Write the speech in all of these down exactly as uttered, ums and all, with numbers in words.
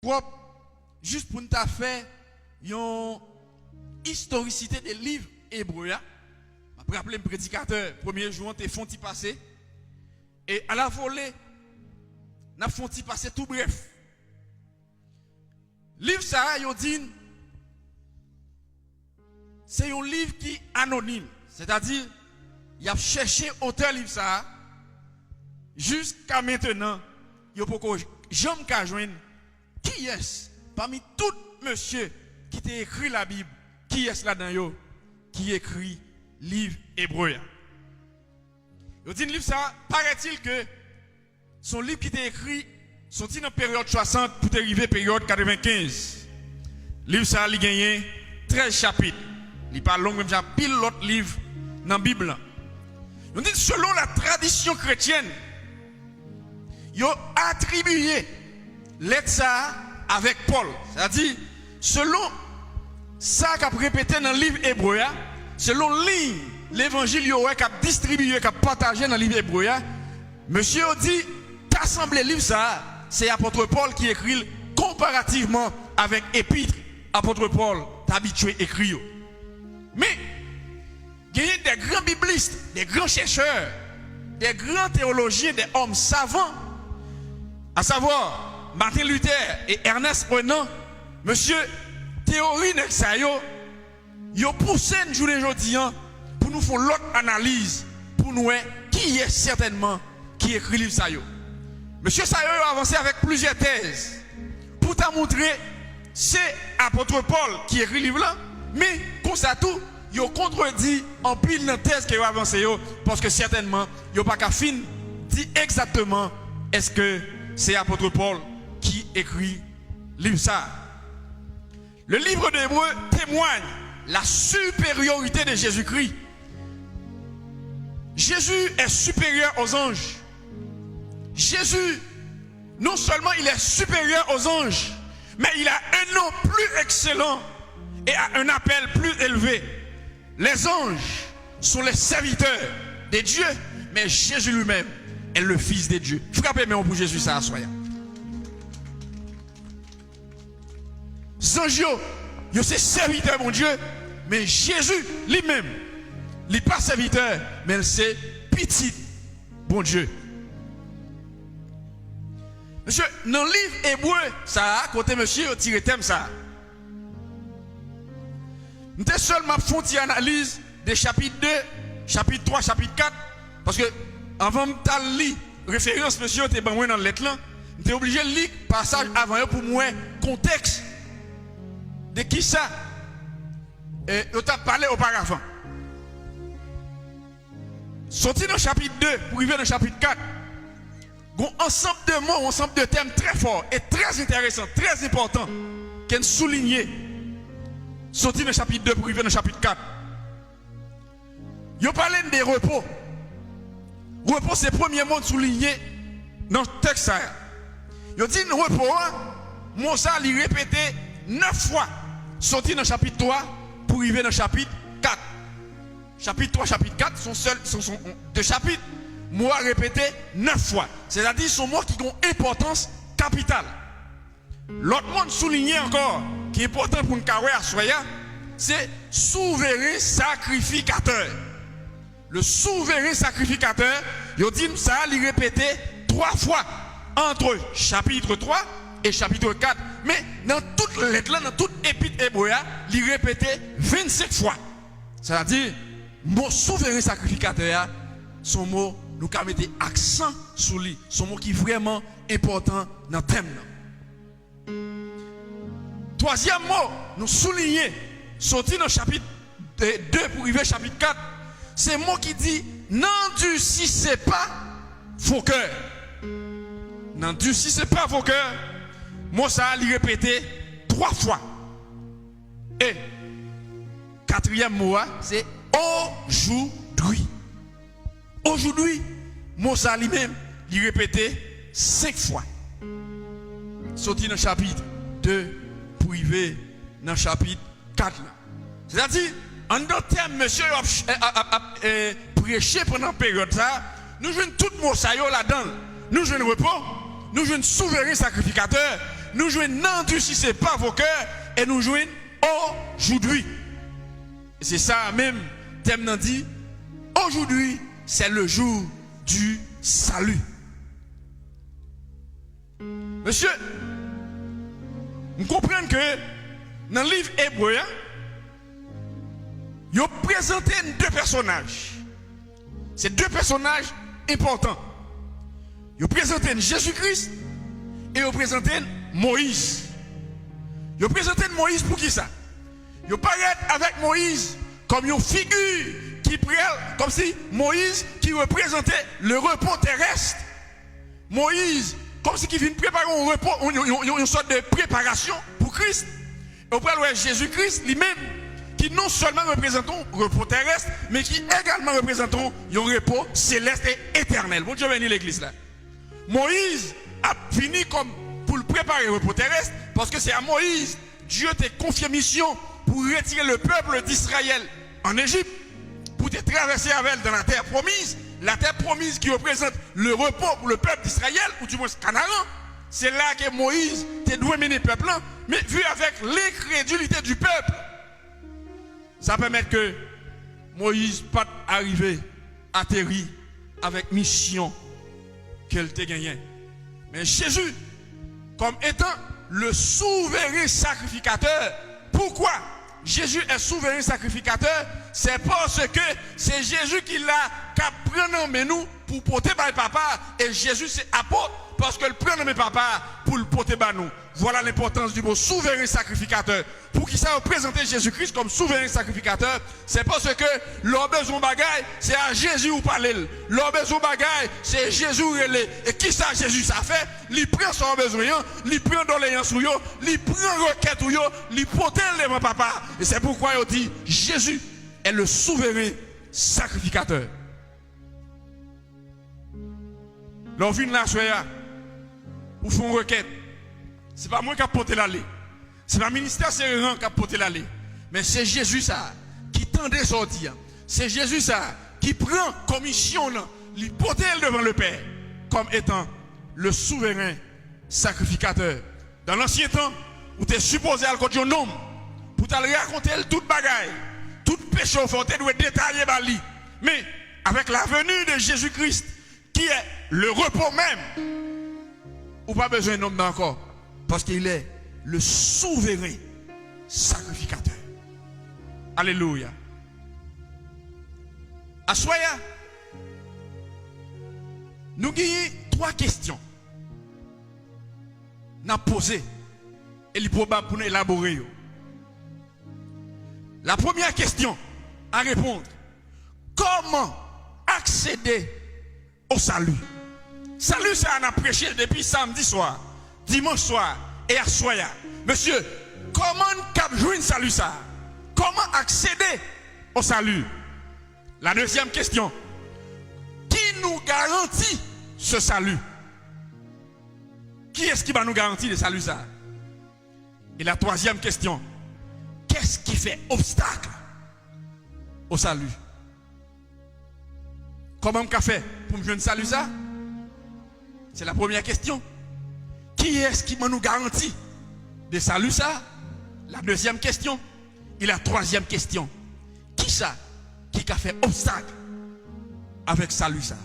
twòp, jis pou n ta fè yon istorisite de liv Ebre a. M ap raple m predikatè premye jou an te fè yon ti pase. E alavole, n ap fè yon ti pase tou brèf. Liv sa a, yo di n, se yon liv ki anonim, sètadi, y ap chèche otè liv sa a, jiska mentenan, yo poko janm ka jwenn kiyès, pami tout mesye ki te ekri Labib, kiyès ladan yo ki ekri liv Ebre a. Yo di n liv sa a, paraît-il que se yon liv ki te ekri soti nan peryòd swasant pou te rive peryòd katrevenkenz. Liv sa a, li genyen trèz chapit. Li pa long menm jan ak anpil lòt liv nan Bib lan. Yo di, selon la tradition chrétienne, yo atribiye lèt sa a avèk Pòl. Sètadi, selon sa k ap repete nan liv Ebre a, selon liy levanjil yo wè k ap distribiye, k ap pataje nan liv Ebre a, mesye yo di, ta sanble liv sa a, se apot Pòl ki ekri l konparativman avèk epit apot Pòl t abitye ekri yo. Men, genyen de gran biblis, de gran chèchè, de gran teyolojyen, de òm savan, à savoir Martin Luther e Ernest Renan, mesye, teyori nèg sa yo, yo pouse n jounen jodi an pou nou fè yon lòt analiz, pou n wè kiyès sètènman ki ekri liv sa yo. Mesye sa yo, yo avanse avèk plizyè tèz pou ta montre se apot Pòl ki ekri liv lan, men konsa tou, yo kontredi anpil nan tèz ke yo avanse yo, paske sètènman, yo pa ka fin di egzakteman èske se apot Pòl ki ekri liv sa a. Le livre d'Hébreux témoigne la supériorité de Jésus-Christ. Jésus est supérieur aux anges. Jésus, non seulement il est supérieur aux anges, mais il a un nom plus excellent et a un appel plus élevé. Les anges sont les serviteurs de Dieu, mais Jésus lui-même est le Fils de Dieu. Frape men w pou Jezi sa aswè a. Zanj yo, yo se sèvitè Bondye, men Jezi li menm, li pa sèvitè, men l se pitit Bondye. Mesye, nan liv Ebre sa a, kote mesye yo tire tèm sa a, m te sèlman ap fè yon ti analiz de chapit de, chapit twa, chapit kat, paske anvan m t al li referans mesye yo te ban mwen nan lèt lan, m te oblije li pasaj avan yo pou m wè kontèks de kisa, eh, yo t ap pale oparavan. Soti nan chapit de pou rive nan chapit kat, gon ansanm de mo, yon ansanm de tèm trè fò e trè enteresan, trè enpòtan, ke n soulinye. Soti nan chapit de pou rive nan chapit kat. Yo pale n de repo. Repo se premye mo n soulinye nan tèks sa a. Yo di n repo a, mo sa a li repete nèf fwa, soti nan chapit twa pou rive nan chapit kat. Chapit twa, chapit kat, se yon sèl, se yon, se yon de chapit. Mo a repete nèf fwa. Sètadi, se yon mo ki gen yon enpòtans kapital. Lòt mo n soulinye ankò, ki enpòtan pou n ka wè aswè a, se souveren sakrifikatè. Le souveren sakrifikatè, yo di n sa, li repete twa fwa ant chapit twa e chapit kat. Men, nan tout lèt la, nan tout epit Ebre a, li repete vennsenk fwa. Sètadi, mo souveren sakrifikatè a, se yon mo nou ka mete aksan sou li. Se yon mo ki vrèman enpòtan nan tèm nan. Twazyèm mo nou soulinye, soti nan chapit de pou rive chapit kat, se mo ki di, n'endurcissez pas vos cœurs. N'endurcissez pas vos cœurs. Mo sa a, li repete twa fwa. E katriyèm mo a, se aujourd'hui. Aujourd'hui, mo sa li menm, li repete senk fwa. Soti nan chapit de pou rive nan chapit kat la. Sètadi, anndan tèm mesye yo ap, ap, ap, ap, eh, preche pandan peryòd sa a, nou jwenn tout mo sa yo ladan l. Nou jwenn repo, nou jwenn souveren sakrifikatè, Nou jwenn nan du si se pa vokè, e nou jwenn ojoudwi. E se sa menm tèm nan di, ojoudwi, c'est le jour du salut. Mesye, m konprann ke nan liv Ebre a, yo prezante n de pèsonaj. Se de pèsonaj enpòtan. Yo prezante n Jezi Kris e yo prezante n Moyiz. Yo prezante n Moyiz poukisa? Yo parèt avèk Moyiz kòm yon figi ki prèl, kòmsi Moyiz ki reprezante le repos terrestre. Moyiz, kòmsi ki vin prepare yon repo, yon, yon, yon, yon sòt de preparasyon pou Kris. E w pral wè Jezi Kris li menm, ki non sèlman reprezante yon repo terès, men ki egalman reprezante yon repo selès e etènèl. Bondye beni legliz la. Moyiz ap vini kòm pou l prepare repo terès, paske se a Moyiz Dye te konfye misyon pou retire le peuple d'Israël en Égypte, pou te travèse avè l dans la terre promise, la terre promise ki reprezante le repos pour le peuple d'Israël, ou dimwen Kanaran. Se la ke Moyiz te dwe mennen pèp lan, men vu avec l'incrédulité du peuple, sa pèmèt ke Moyiz pa t arive ateri avèk misyon ke l te genyen. Men Jezi, kòm etan le souveren sakrifikatè, poukwa Jezi è souveren sakrifikatè? Se paske se Jezi ki la k ap pran nan men nou pou pote bay Papa, e Jezi se apot, paske l pran nan men Papa pou l pote ba nou. Voilà l'importance du mot souveren sakrifikatè. Poukisa yo prezante Jezi Kris kòm souveren sakrifikatè? Se paske lè w bezwen yon bagay, se a Jezi ou pale l. Lè w bezwen yon bagay, se Jezi ou rele. E kisa Jezi sa fè? Li pran sa w bezwen an, li pran doleyans ou yo, li pran rekèt ou yo, li pote l devan Papa. E se poukwa yo di, Jésus est le souverain sacrificateur. Lè w vin la aswè a, ou fè yon rekèt, se pa mwen k ap pote l ale. Se pa ministè Sereran k ap pote l ale. Men se Jezi sa a ki tande sa w di a. Se Jezi sa a ki pran komisyon w lan, li pote l devan Lepè kòm etan le souveren sakrifikatè. Dan lansyen tan, ou te sipoze al kot yon nonm pou w t al rakonte l tout bagay, tout peche w fè, w te dwe detaye ba li. Men, avèk la venue de Jésus Christ, qui est le repos même, ou pa bezwen nonm nan ankò, paske il est le souverain sacrificateur. Alelouya. Aswè a, nou genyen twa kesyon n ap poze, e li pwobab pou n elabore yo. La première question à répondre, comment accéder au salut? Sali sa a n ap preche depi samdi swa, dimanch swa e aswè a. Mesye, kòman n kab jwenn sali sa a? Comment accéder au salut? La deuxième question, qui nous garantit ce salut? Kiyès ki ba nou garanti de sali sa a? E la twazyèm kesyon, qu'est-ce qui fait obstacle au salut? Kòman m ka fè pou m jwenn sali sa? Se la premyè kesyon. Kiyès ki ban nou garanti de sali sa? La dezyèm kesyon. E la twazyèm kesyon, kisa ki ka fè obstak avèk sali sa?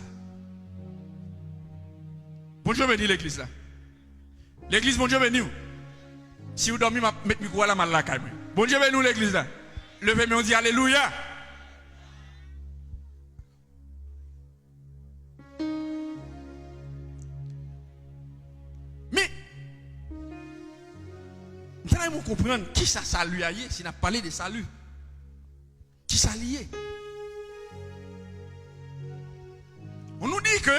Bondye beni legliz la. Legliz, Bondye beni w. Si w dòmi, m ap met mikwo a la, m al lakay mwen. Bondye beni w, legliz la. Leve men w, di alelouya. Men, m ta renmen w konprann kisa sali a ye, si n ap pale de sali. Kisa li ye? On nous dit que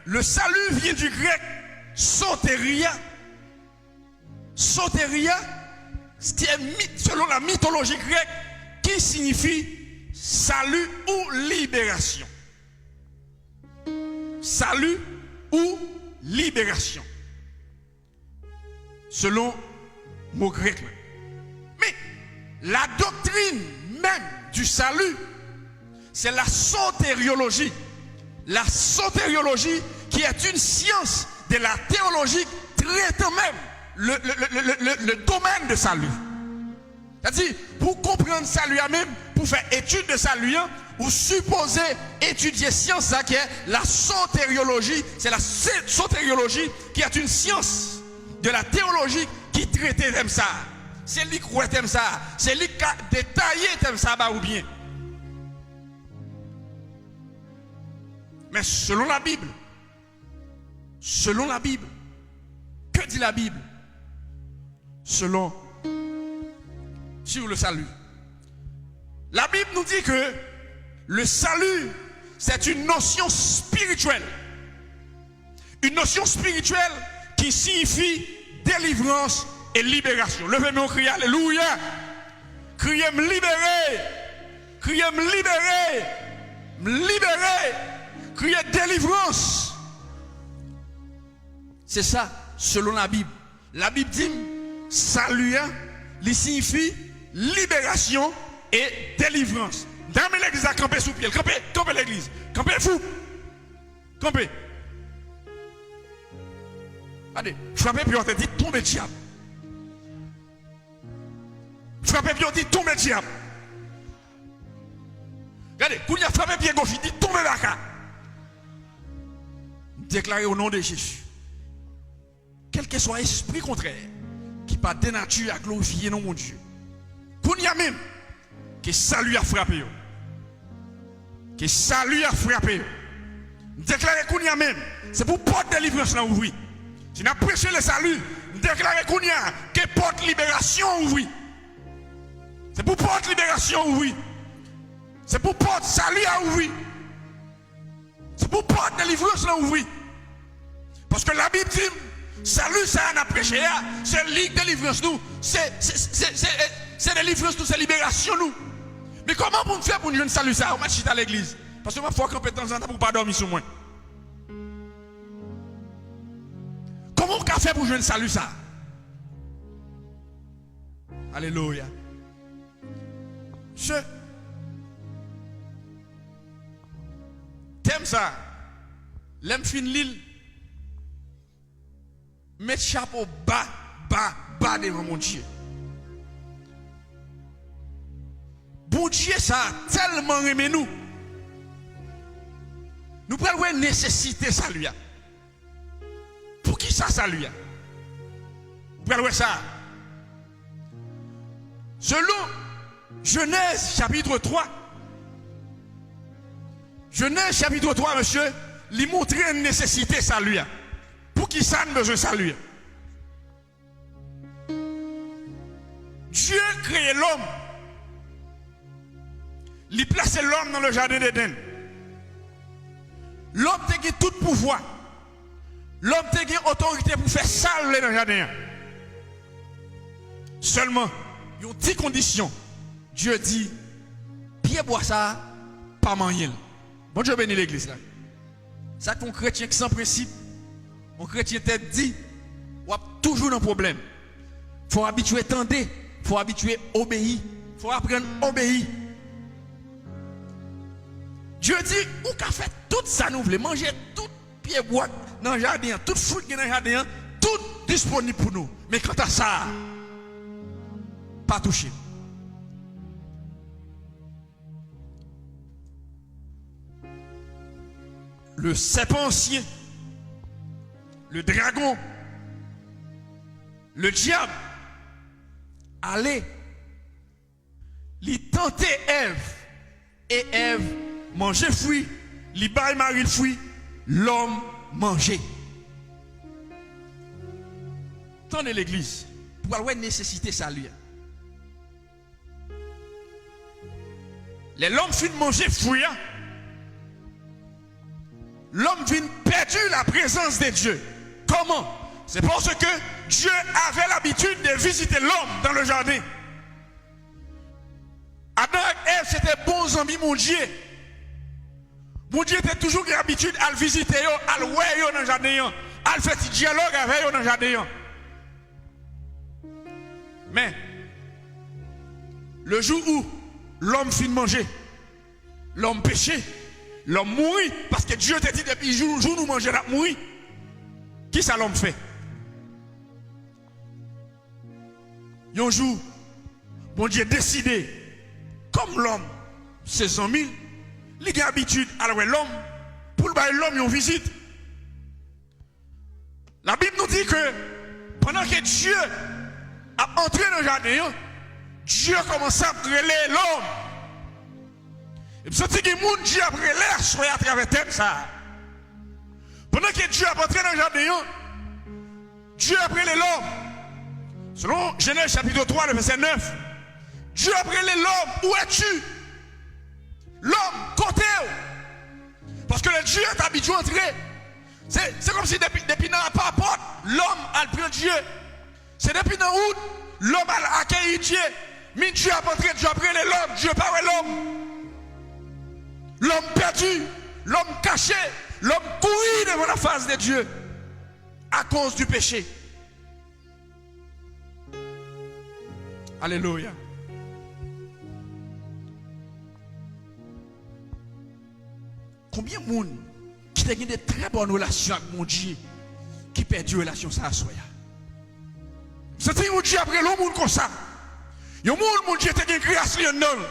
le salut vient du grec soteria. Soteria, c'est un mythe selon la mythologie grecque qui signifie salut ou libération. Salut ou libération. Selon mo grèk la. Men, la doctrine même du salut, c'est la sotériologie. La sotériologie qui est une science de la théologie traitant même le, le, le, le, le, le domaine de salut. Sètadi, pou w konprann sali a menm, pou w fè etid de sali an, ou sipoze etidye syans sa ki la soterioloji. C'est la sé- soteriologie qui est une science de la théologie ki trete tèm sa a. Se li k wè tèm sa a. Se li k ka detaye tèm sa a ba ou byen. Men selon la Bible, selon la Bible, que dit la Bible selon sur le salut? La Bible nous dit que le salut, c'est une notion spirituelle. Une notion spirituelle qui signifie délivrance et libération. Leve men w, kriye alelouya. Kriye, "M libere!" Kriye, "M libere!" "M libere!" Kriye, "Delivrans!" Se sa, selon la Bible. La Bible di m, sali a, li siyifi liberasyon e delivrans. Dam legliz la, kanpe sou pye l. Kanpe, kanpe legliz. Kanpe fou. Kanpe. Gade, frape pye w atè, di, "Tonbe dyab." Frape pye w, di, "Tonbe dyab." Gade, kounye a frape pye goch li, di, "Tonbe baka." M deklare o non de Jezi. Kèlkeswa espri kontrè ki pa de nati a glorifye non Bondye, kounye a menm, ke sali a frape yo. Ke sali a frape yo. M deklare kounye a menm, se pou pòt delivrans lan ouvri. Si n ap preche le salut, m deklare kounye a ke pòt liberasyon ouvri. Se pou pòt liberasyon ouvri. Se pou pòt sali a ouvri. Se pou pòt delivrans lan ouvri. Paske Labib di m, sali sa a n ap preche a, se li k delivrans nou, se, se, se, se, se, se delivrans nou, se liberasyon nou. Men kòman pou n fè pou n jwenn sali sa a? Ou mèt chita legliz. Paske m ap fè w kanpe tanzantan pou w pa dòmi sou mwen. Kòman w ka fè pou jwenn sali sa a? Alelouya. Se tèm sa, lè m fin li l, m met chapo ba, ba, ba devan Bondye. Bondye sa a tèlman renmen nou. Nou pral wè nesesite sali a. Poukisa sali a? Ou pral wè sa. Selon Jenèz chapit twa, Jenèz chapit twa, mesye, li montre n nesesite sali a. Poukisa n bezwen sali a? Dye kreye lòm. Li plase lòm nan le jardin d'Éden. Lòm te gen tout pouvwa. Lòm te gen otorite pou fè sa l vle nan jaden an. Sèlman, yon ti kondisyon. Dye di, "Pyebwa sa a, pa manyen l." Bondye beni legliz la. Sa k fè yon kretyen k san prensip, yon kretyen tèt di, w ap toujou nan pwoblèm. Fò w abitye tande, fò w abitye obeyi, fò w aprann obeyi. Dye di, ou ka fè tout sa nou vle, manje tout pyebwa nan jaden an, tout fwi k gen nan jaden an, tout disponib pou nou. Men kanta sa a, pa touche. Le serpent ancien, le dragon, le diable, ale, li tante Èv, e Èv manje fwi, li bay mari l fwi, lòm manje. Tande legliz, pou al wè nesesite sali a. Lè lòm fin manje fwi a, lòm vin pèdi la prezans de Dye. Kòman? Se paske Dye avè labitid de vizite lòm dan le jaden. Adan ak Èv se te bon zanmi Bondye. Bondye te toujou gen abitid al vizite yo, al wè yo nan jaden an, al fè ti dyalòg avè yo nan jaden an. Men, le jou où lòm fin manje, lòm peche, lòm mouri, paske Dye te di depi jou, jou nou manje, n ap mouri. Kisa lòm fè? Yon jou, Bondye deside, kòm lòm se zanmi l, li gen abitid al wè lòm pou l bay lòm yon vizit. Labib nou di ke pandan ke Dye ap antre nan jaden an, Dye kòmanse ap rele lòm. E m santi gen moun Dye ap rele aswè a atravè tèm sa a. Pandan ke Dye ap antre nan jaden an, Dye ap rele lòm. Selon Genèse chapitre trois, le verset neuf, Dye ap rele lòm, où es-tu? Lòm, kote w? Parce que le Dieu est habitué à entrer. Se, se kòmsi depi, depi nan papòt, lòm al pran Dye. Se depi nan wout, lòm al akeyi Dye. Men Dye ap antre, Dye ap rele lòm, Dye pa wè lòm. Lòm pèdi, lòm kache, lòm kouri devan la fas de Dye akoz di peche. Alelouya. Konbyen moun ki te gen de trè bòn relasyon ak Bondye ki pèdi relasyon sa a aswè a? M santi yon Dye ap rele yon moun konsa. Yon moun, Bondye te gen gras li anndan l.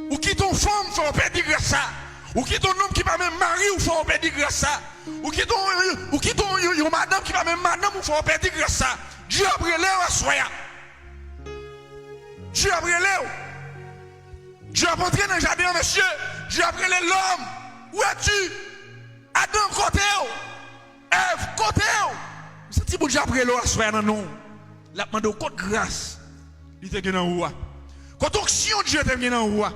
Ou kite yon fanm fè w pèdi gras sa. Ou kite yon nonm ki pa menm mari w fè w pèdi gras sa. Ou kite yon, ou kite yon, yon, yon madanm ki pa menm madanm ou fè w pèdi gras sa. Dye ap rele w aswè a. Dye ap rele w. Dye ap antre nan jaden an, mesye. Dye ap rele lòm. Où es-tu? Adan, kote w? Èv, kote w? M santi Bondye ap rele w aswè a nan non w. L ap mande w kot gras li te gen nan ou a. Kot onksyon Dye te gen nan ou a.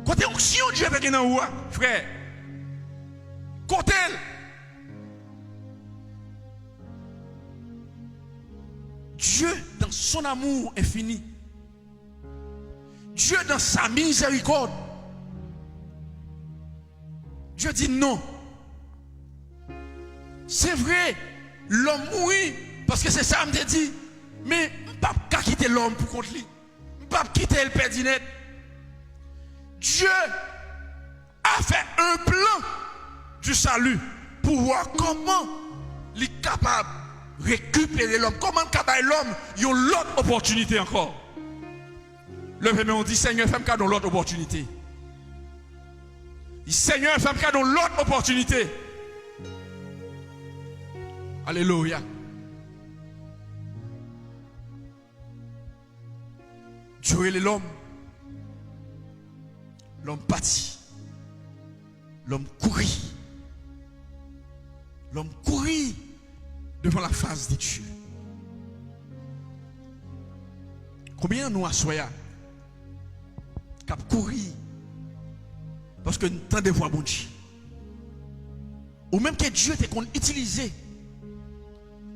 Kote onksyon Dye te gen nan ou a, frè? Kote l? Dieu, dans son amour infini, Dieu, dans sa miséricorde, Dieu dit non. Se vre, lòm mouri, paske se sa m te di. Men m p ap ka kite lòm pou kont li. M p ap kite l pèdi nèt. Dieu a fait un plan du salut pour voir comment li kapab rekipere lòm, kòman l ka bay lòm yon lòt opòtinite ankò. Leve men w, di, Senyè, fè m kado yon lòt opòtinite. Di, Senyè, fè m kado yon lòt opòtinite. Alelouya. Dye rele lòm. Lòm pati. Lòm kouri. Lòm kouri devan la fas de Dye. Konbyen nan nou aswè a k ap kouri paske n tande vwa Bondye? Ou menm ke Dye te konn itilize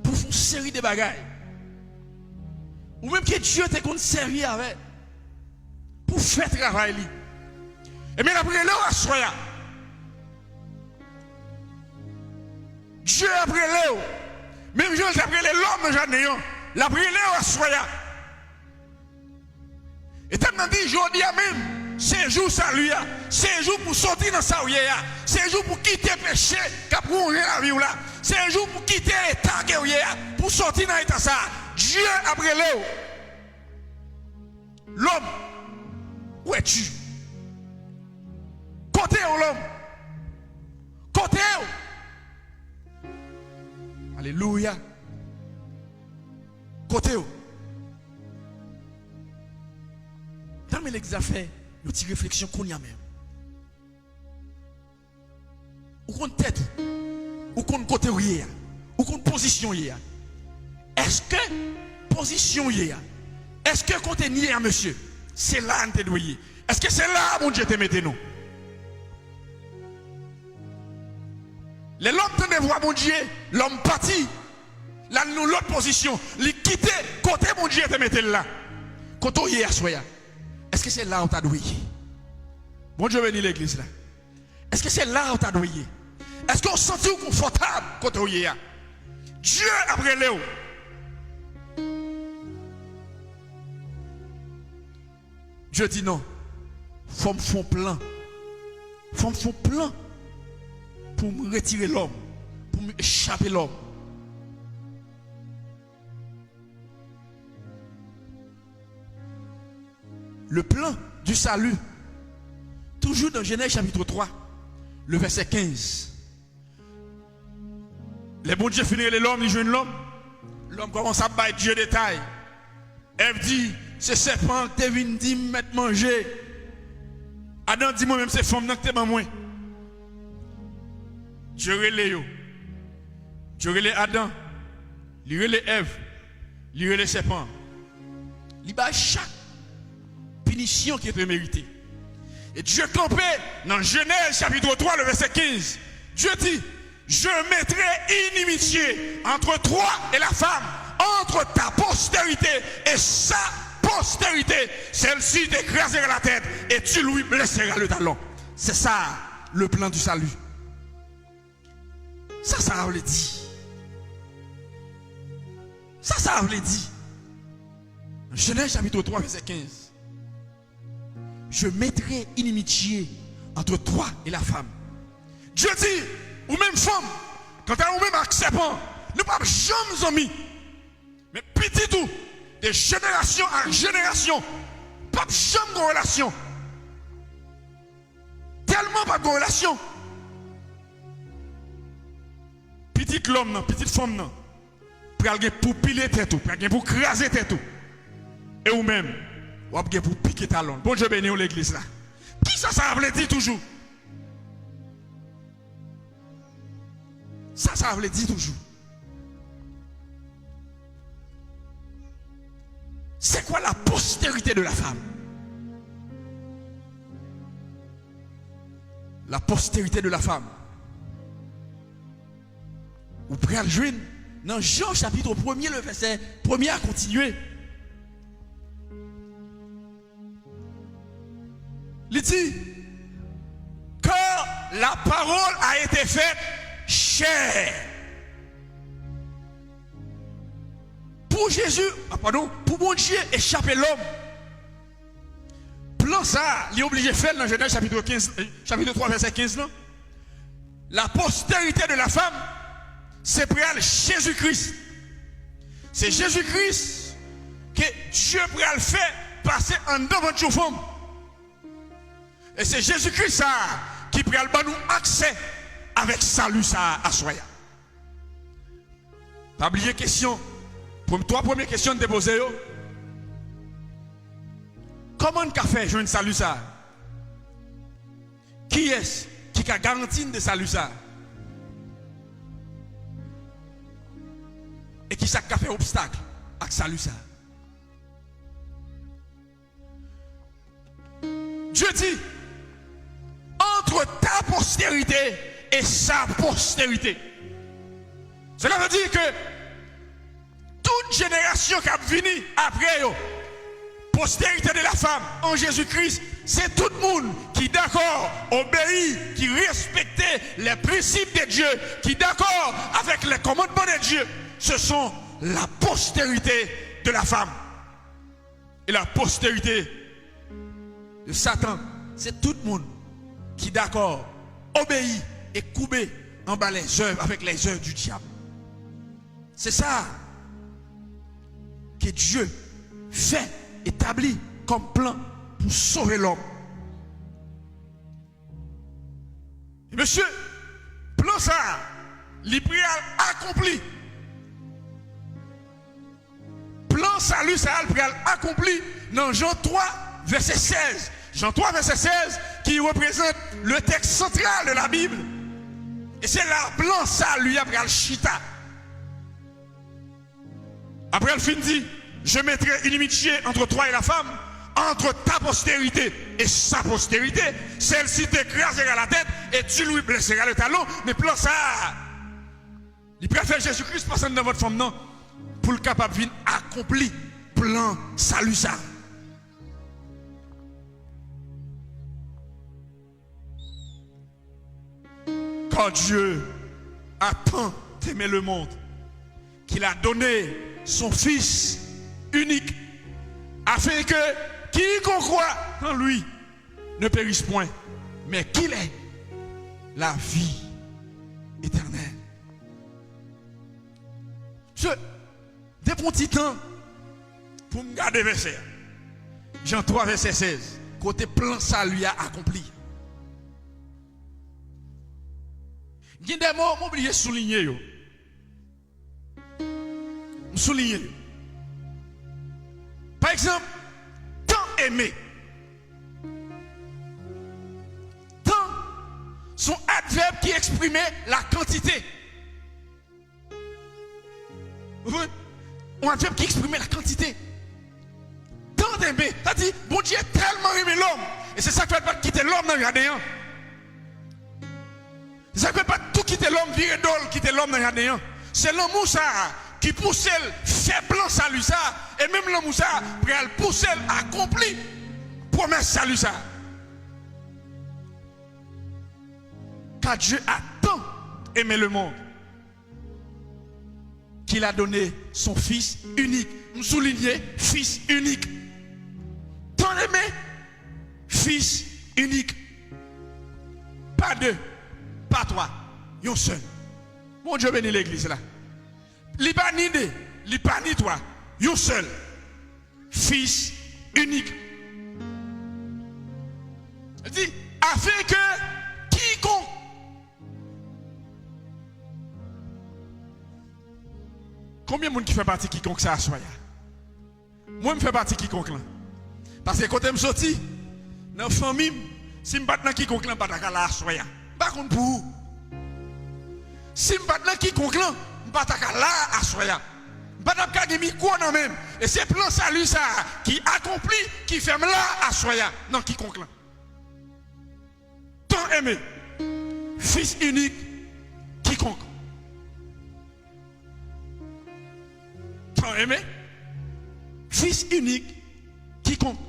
pou fè yon seri de bagay. Ou menm ke Dye te konn sèvi avè pou fè travay li. Ebyen, l ap rele w aswè a. Dye ap rele w. Menm jan l t ap rele lòm nan jaden an, l ap rele w aswè a. E tèm nan di, jodi a menm, se jou sali a. Se jou pou soti nan sa w ye a. Se jou pou kite peche k ap wonje lavi w la. Se jou pou kite eta ke w ye a, pou soti nan eta sa a. Dye ap rele w. Lòm, où es-tu? Kote w, lòm? Kote w? Alelouya. Kote w? Tanmen legliz la fè yon ti refleksyon kounye a menm. Ou konn tèt ou. Ou konn kote w ye a. Ou konn pozisyon w ye a. Èske pozisyon w ye a? Èske kote n ye a, mesye, se la n te dwe ye? Èske se la a Bondye te mete nou? Lè lòm tande vwa Bondye, lòm pati. L al nan lòt pozisyon. Li kite kote Bondye te mete l la. Kote w ye aswè a? Èske se la w ta dwe ye? Bondye beni legliz la. Èske se la w ta dwe ye? Èske w santi w konfòtab kote w ye a? Dye ap rele w. Dye di non. Fò m fè yon plan. Fò m fè yon plan pou m retire lòm, pou m echape lòm. Le plan du salut. Toujours dans Genèse chapitre trois, le verset quinze. Lè Bondye fin rele lòm, li jwenn lòm. Lòm kòmanse ap bay Dye detay. Èv di, se sèpan an ki te vin di m mèt manje. Adan di, mwen menm se fanm nan ki te ban mwen. Dye rele yo. Dye rele Adan. Li rele Èv. Li rele sèpan an. Li bay chak pinisyon ki te merite. E Dye kanpe nan Jenèz chapit twa, le vèsè kenz. Dye di, Je mettrai inimitié entre toi et la femme, entre ta postérité et sa postérité. Celle-ci t'écrasera la tête et tu lui blessera le talon. C'est ça le plan du salut. Sa sa vle di? Sa sa vle di? Nan Jenèz chapit twa, vèsè kenz. Je mettrai inimitié entre toi et la femme. Dye di, ou menm fanm, kanta ou menm ak sèpan, nou p ap janm zanmi. Men pitit ou, de jenerasyon a jenerasyon, p ap janm gen relasyon. Tèlman p ap gen relasyon. Pitit lòm nan, pitit fanm nan, pral gen pou pile tèt ou, pral gen pou kraze tèt ou. E ou menm, w ap gen pou pike talon. Bondye beni w, legliz la. Kisa sa vle di toujou? Sa sa vle di toujou? C'est quoi la postérité de la femme? La postérité de la femme. Ou pral jwenn nan Jan chapit premye, le vèsè premye a kontinye. Li di, car la parole a été faite chair. Pou Jezi, ah, padon, pou Bondye echape lòm, plan sa a, li oblije fè l nan Jenèz chapit kenz, eh, chapit twa, vèsè kenz lan. La postérité de la femme, se pral Jezi Kris. Se Jezi Kris ke Dye pral fè pase anndan vant yon fanm. E se Jezi Kris sa a ki pral ban nou aksè avèk sali sa a aswè a. Pa bliye kesyon, prem-, twa premye kesyon n te poze yo. Kòman n ka fè jwenn sali sa a? Kiyès ki ka garanti n de sali sa a? E kisa k ka fè obstak ak sali sa a? Dye di, entre ta postérité et sa postérité. Cela veut dire que tout jenerasyon k ap vini apre yo, postérité de la femme en Jésus-Christ, se tout moun ki dakò obeyi, ki respekte les principes de Dieu, ki dakò avec les commandements de Dieu. Ce sont la postérité de la femme. E la postérité de Satan, se tout moun ki dakò obeyi e koube anba lèzèv, avèk lèzèv di dyab. Se sa ke Dye fè etabli kòm plan pou sove lòm. E mesye, plan sa a, li pral akonpli. Plan sali sa a, l pral akonpli nan Jan twa, vèsè sèz. Jan twa, vèsè sèz, ki reprezante le texte central de la Bible. E se la plan sali a pral chita. Apre l fin di, Je mettrai inimitié entre toi et la femme, entre ta postérité et sa postérité. Celle-ci t'écrasera la tête et tu lui blesseras le talon. Men plan sa a, li pral fè Jezi Kris pase anndan vant fanm nan pou l kapab vin akonpli plan sali sa a. Car Dieu a tant aimé le monde qu'il a donné son Fils unique, afin que quiconque croit en lui ne périsse point, mais qu'il ait la vie éternelle. Depi yon ti tan pou m gade vèsè a. Jan twa vèsè sèz, kote plan sali a akonpli. Gen de mo, m oblije souliye yo. M souliye yo. Pa egzanp, tan eme. Tan se yon advèb ki eksprime la kantite. Ou konprann? Yon advèb ki eksprime la kantite. Tan eme, sa di, Bondye tèlman renmen lòm, e se sa k fè l pa t kite lòm nan jaden an. Se sa k fè l pa t tou kite lòm, vire do l, kite lòm nan jaden an. Se lanmou sa a ki pouse l fè plan sali sa a, e menm lanmou sa a pral pouse l akonpli pwomès sali sa a. Car Dieu a tant aimé le monde qu'il a donné son Fils unique. M souliye, Fils unique. Tan eme, Fils unique. Pa de, pa twa, yon sèl. Bondye beni legliz la. Li pa ni de, li pa ni twa, yon sèl. Fils unique. Li di, afin que quiconque. Konbyen moun ki fè pati kikonk sa aswè a? Mwen, m fè pati kikonk lan. Paske kote m soti, nan fanmi m, si m pa t nan kikonk lan, m pa ta ka la aswè a. M pa konn pou ou. Si m pa t nan kikonk lan, m pa ta ka la aswè a. M pa t ap ka gen mikwo nan men m. E se plan sali sa a ki akonpli, ki fè m la aswè a, nan kikonk lan. Tan eme, Fils unique, quiconque. Tan eme, Fils unique, quiconque.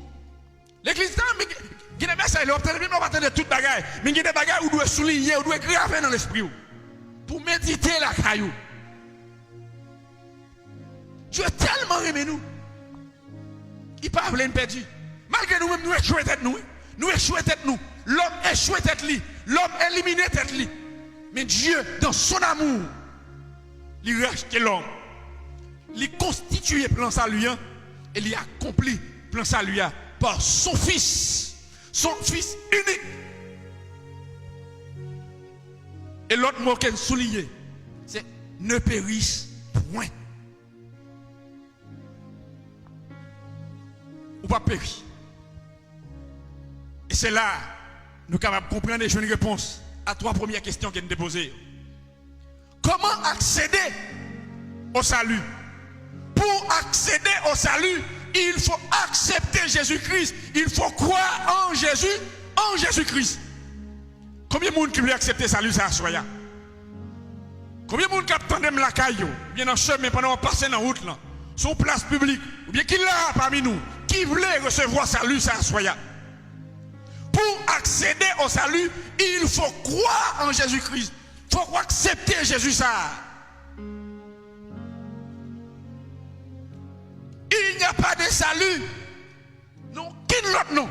Legliz tan, men gen de mesaj, lè w ap tande Bib la, w pa tande tout bagay. Men gen de bagay ou dwe souliye, ou dwe grave nan lespri w. Pou medite lakay ou. Dye tèlman renmen nou, li pa vle n pèdi. Malgre nou menm, nou echwe tèt nou, wi. Nou echwe tèt nou. Lòm echwe tèt li. Lòm elimine tèt li. Men Dye, dans son amour, li rachte lòm. Li konstitiye plan sali an e li akonpli plan sali a par son Fils, son Fils unique. E lòt mo ke n souliye, se ne périsse point. Ou p ap peri. E se la nou kapab konprann e jwenn repons a twa premye kesyon ke n te poze yo. Comment accéder au salut? Pour accéder au salut, il faut accepter Jésus-Christ. Il faut croire en Jésus, en Jésus-Christ. Konbyen moun ki vle aksepte sali sa aswè a? Konbyen moun k ap tande m lakay yo, oubyen nan chemen pandan w ap pase nan wout lan, sou yon plas piblik, oubyen ki la pami nou, ki vle resevwa sali sa aswè a? Pour accéder au salut, il faut croire en Jésus-Christ. Fòk w aksepte Jezi sa a. Il n'y a pas de salut nan okenn lòt non.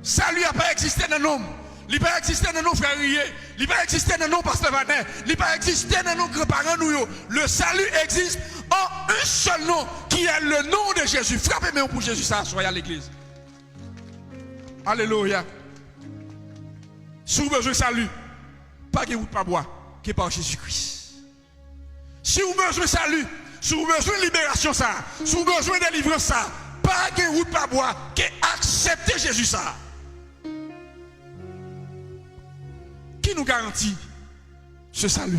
Sali a pa egziste nan non m. Li pa egziste nan non frè Riye. Li pa egziste nan non pastè Vaden. Li pa egziste nan non granparan nou yo. Le salut existe en un seul nom, qui est le nom de Jésus. Frape men w pou Jezi sa aswè a, legliz. Alelouya. Si w bezwen sali, pa gen wout pa bwa ke pa Jezi Kris. Si w bezwen sali, si w bezwen liberasyon sa, si w bezwen delivrans sa, pa gen wout pa bwa ke aksepte Jezi sa. Qui nous garantit ce salut?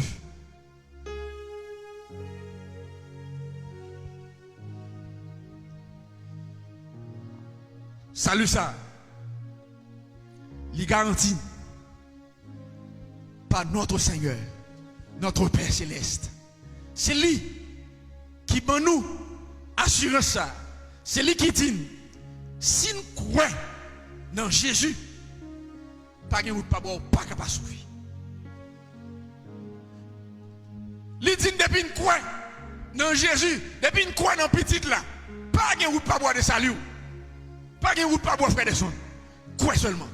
Sali sa, li garanti pa notre Seigneur, notre Père Céleste. Se li ki ban nou asirans sa. Se li ki di n, si n kwè nan Jezi, pa gen wout pa bò, ou pa ka pa sove. Li di n, depi n kwè nan Jezi, depi n kwè nan Pitit la, pa gen wout pa bò de sali w. Pa gen wout pa bò, frè Dèsonn. Kwè sèlman.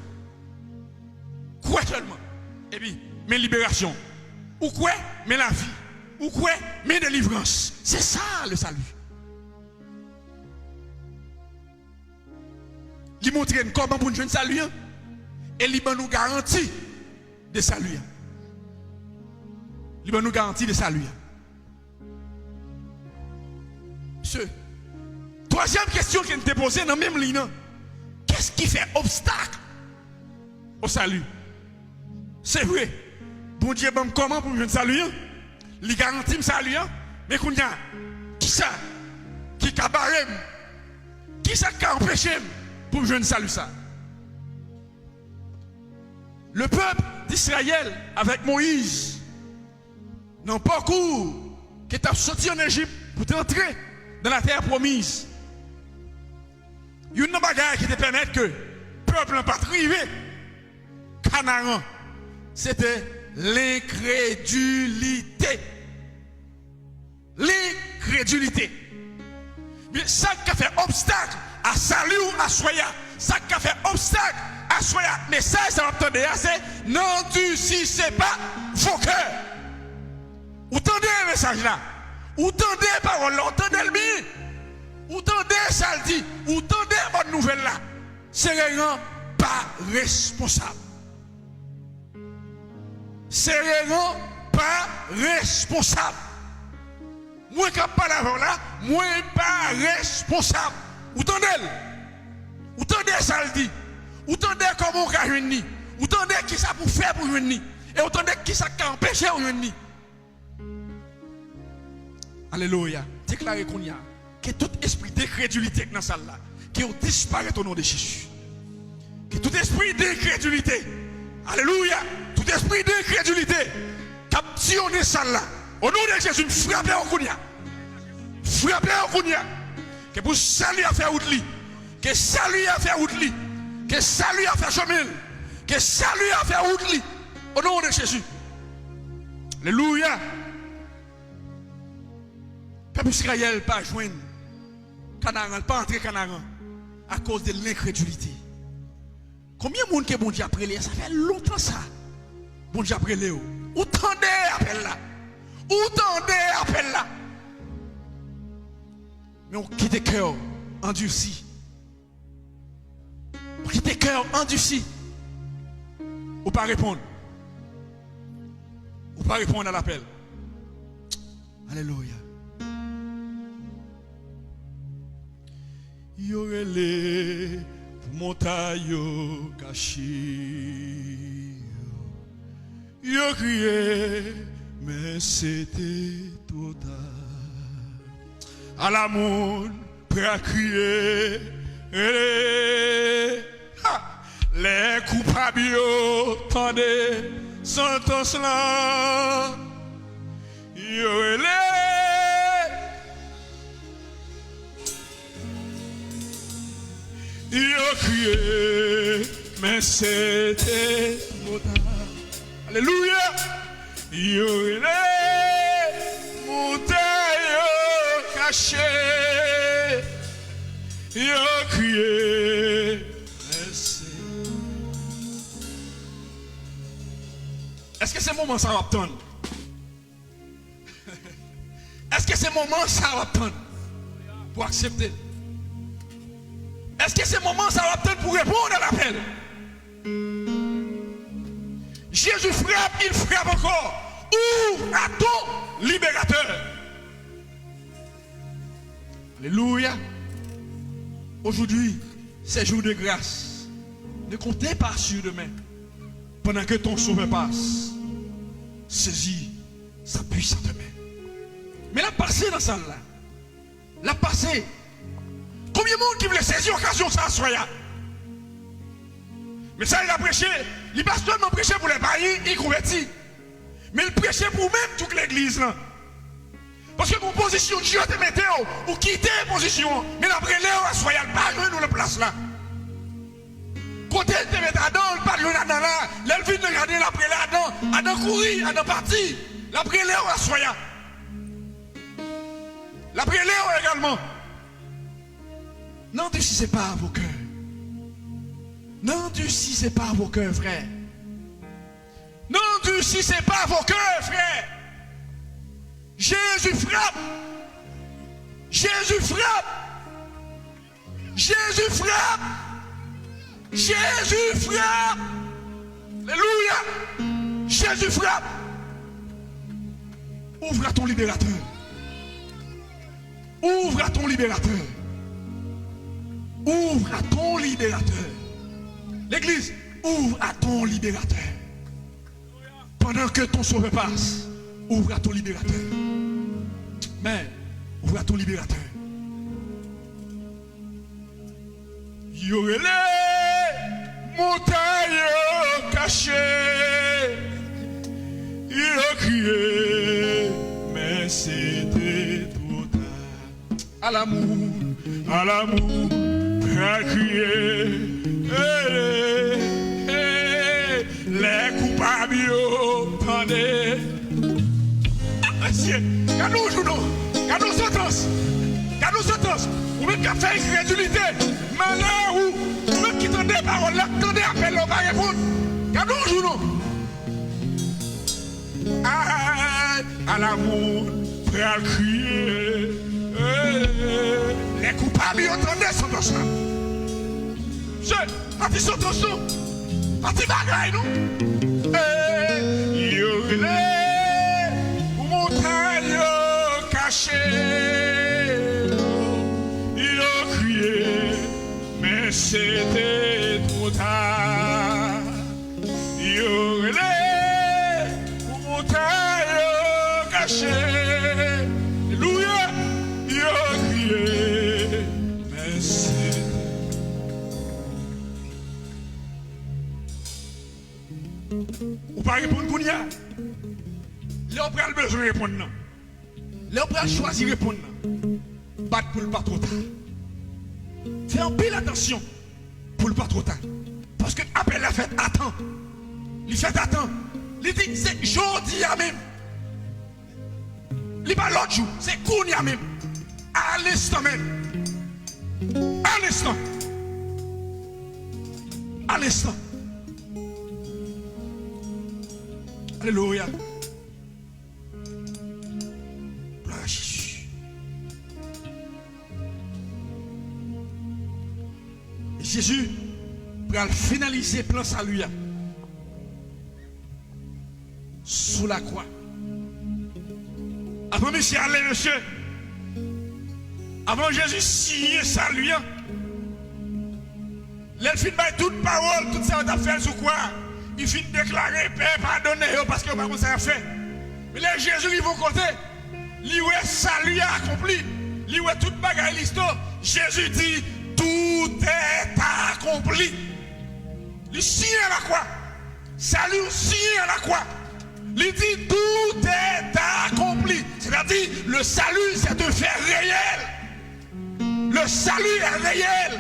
Kwè sèlman. Epi, men liberasyon. Ou kwè, men lavi. Ou kwè, men delivrans. Se sa, le salut. Li montre n kòman pou n jwenn sali an, e li ban nou garanti de sali an. Li ban nou garanti de sali an. Se twazyèm kesyon ke n te poze nan menm liy nan. Qu'est-ce qui fait obstacle au salut? Se vre, Bondye ban m kòman pou m jwenn sali an. Li garanti m sali an. Men kounye a, kisa ki ka bare m? Kisa k ka anpeche m pou m jwenn sali sa? Le peuple d'Israël avec Moïse, nan pakou ke t ap soti ann Ejip pou te antre nan latè pwomiz. Youn nan bagay ki te pèmèt ke pèp lan pa t rive Kanaran, se te lenkredilite. Lenkredilite. Men sa k ka fè obstak a sali w aswè a, sa k ka fè obstak aswè a, mesaj sa w ap tande a, se n'endurcissez pas vos cœurs. Ou tande mesaj la, ou tande pawòl la, ou tande l byen, ou tande sa l di, ou tande bòn nouvèl la. Sereyan pa responsab. Sereyan pa responsab. Mwen k ap pale avè w la, mwen pa responsab. Ou tande l? Ou tande sa l di? Ou tande kòman w ka jwenn li? Ou tande kisa pou w fè pou w jwenn li? E ou tande kisa k ka anpeche w jwenn li? Alelouya. Deklare kounye a ke tout espri denkredilite k nan sal la, ke yo disparèt o non de Jezi. Ke tout espri denkredilite, alelouya, tout espri denkredilite k ap tiyonnen sal la, o non de Jezi, m frape yo kounye a. Frape yo kounye a. Ke pou sali a fè wout li. Ke sali a fè wout li. Ke sali a fè chemen l. Ke sali a fè wout li. O non de Jezi. Alelouya. Pèp Izrayèl pa jwenn Kanaran, l pa antre Kanaran akoz de lenkredilite. Konbyen moun ke Bondye ap rele a? Sa fè lontan sa. Bondye ap rele w. Ou tande apèl la. Ou tande apèl la. Men w kite kè w andisi. Ou kite kè w andisi. Ou pa reponn. Ou pa reponn a lapèl. Alelouya. Yo rele pou montay yo kache. Yo kriye, men se te twò ta. Ala moun prè a kriye, rele. Ha! Lè koupab yo tande santans lan, yo rele. Yo kriye, men se te twò ta. Alelouya! Yo rele, montay yo kache. Yo kriye, men se. Èske se moman sa w ap tann? Èske se moman sa w ap tann pou aksepte l? Èske se moman sa w ap tann pou reponn a lapèl? Jésus frappe, il frappe encore. Ouvre à ton libérateur. Alléluia. Aujourd'hui, c'est jour de grâce. Ne comptez pas sur demain. Pendant que ton sauveur passe, saisis sa puissante main. Men l ap pase nan sal la. L ap pase. Konbyen moun ki vle sezi okazyon sa aswè a? Mesaj la preche, li pa sèlman preche pou lè payen ki konvèti, men l preche pou ou menm tout legliz lan. Paske gon pozisyon Dye te mete w, ou kite pozisyon an, men l ap rele w aswè a, l pa jwenn ou nan plas la. Kote l te met Adan, l pa t jwenn Adan la. Lè l vin nan jaden, l ap rele Adan. Adan kouri, Adan pati. L ap rele w aswè a. L ap rele w egalman. N'endurcissez pas vos cœurs. N'endurcissez pas vos cœurs, frè. N'endurcissez pas vos cœurs, frè. Jésus frappe. Jésus frappe. Jésus frappe. Jésus frappe. Alléluia. Jésus frappe. Ouvre à ton libérateur. Ouvre à ton libérateur. Ouvre à ton libérateur. L'église, ouvre à ton libérateur. Pendant que ton sauveur passe, ouvre à ton libérateur. Mais, ouvre à ton libérateur. Yo rele montay yo kache, yo kriye, men se te twò ta. Alamoun, alamoun, pral kriye, eh, eh, lè koupab yo tande. Mesye, gade yon jou non. Gade yon santans. Gade yon santans. Ou menm k ap fè enkredilite. Malè ou. Ou menm ki tande pawòl la, tande apèl la, ou pa reponn. Gade yon jou non. Ay, alamoun pral kriye. Eh, lè koupab yo tande santans la. Mesye, pa ti santans non. Pa ti bagay non. Eh, yo rele pou montay yo kache. Yo kriye, men se te twò ta. Yo rele pou montay yo kache. Alelouya. Yo kriye, men se Ou pa reponn kounye a. Lè w pral bezwen reponn nan. Lè w pral chwazi reponn nan. Bat pou l pa twò ta. Fè anpil atansyon pou l pa twò ta. Paske apèl la fèt a tan. Li fèt a tan. Li di se jodi a menm. Li pa lòt jou, se kounye a menm. A lenstan menm. A lenstan. A lenstan. Alelouya. Glwa a Jezi. Jezi pral finalize plan sali a sou lakwa. Avan misye ale, mesye, avan Jezi siyen sali a, lè l fin bay tout pawòl, tout sa yo t ap fè l sou kwa a, li fin deklare, Pè, padone yo, paske yo pa konn sa y ap fè. Men lè Jezi rive yon kote, li wè sali a akonpli. Li wè tout bagay li sot. Jezi di, Tout est accompli. Li siyen lakwa. Sali w siyen lakwa. Li di, Tout est accompli. Sètadi, le salut, c'est un fait réel. Le salut est réel.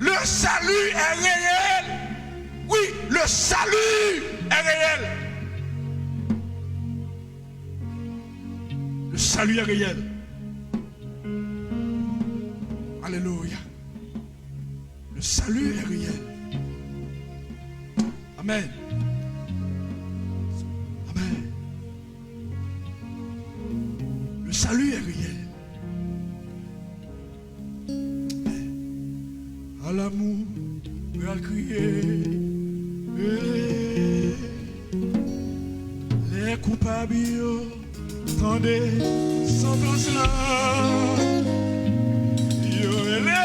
Le salut est réel. Oui, le salut est réel. Le salut est réel. Alléluia. Le salut est réel. Amen. Amen. Le salut est réel. Alamou pral kriye. Lè koupab yo tande santans la, yo rele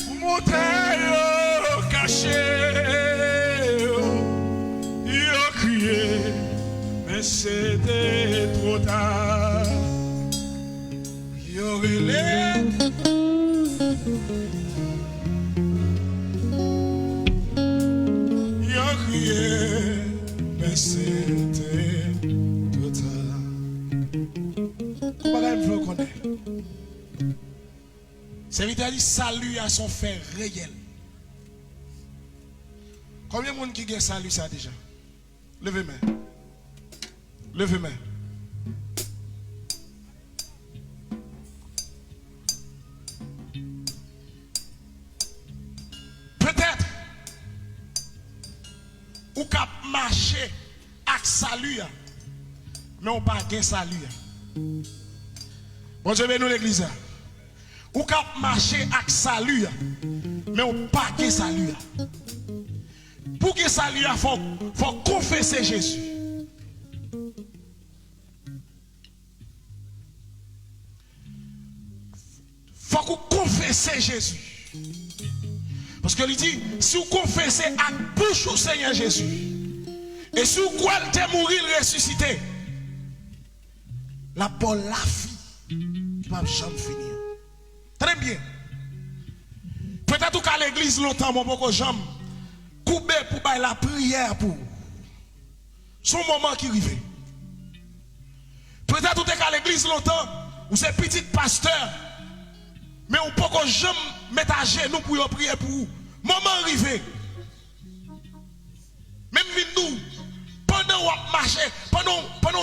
pou montay yo kache. Yo kriye, men se te twò ta. Yo rele, yo kriye, men se te twò ta. Gon bagay m vle w konnen. Sèvitè di sali a se yon fè reyèl. Konbyen moun ki gen sali sa deja? Leve men. Leve men. Petèt, ou k ap mache ak sali a, men ou pa gen sali a. Bondye beni w, legliz la. Ou ka ap mache ak sali a, men ou pa gen sali a. Pou gen sali a, fò, fò konfese Jezi. Fòk ou konfese Jezi. Paske li di, si w konfese ak bouch ou Senyè Jezi, e si w kwè l te mouri, l resisite, l ap ba w lavi ki p ap janm fini an. Tande m byen. Petèt ou ka legliz lontan, men w poko janm koube pou bay lapriyè pou ou. Se yon moman ki rive. Petèt ou te ka legliz lontan, ou se pitit pastè, men ou poko janm met ajenou pou yo priye pou ou. Moman an rive. Men m vin di w, pandan w ap mache, pandan, pandan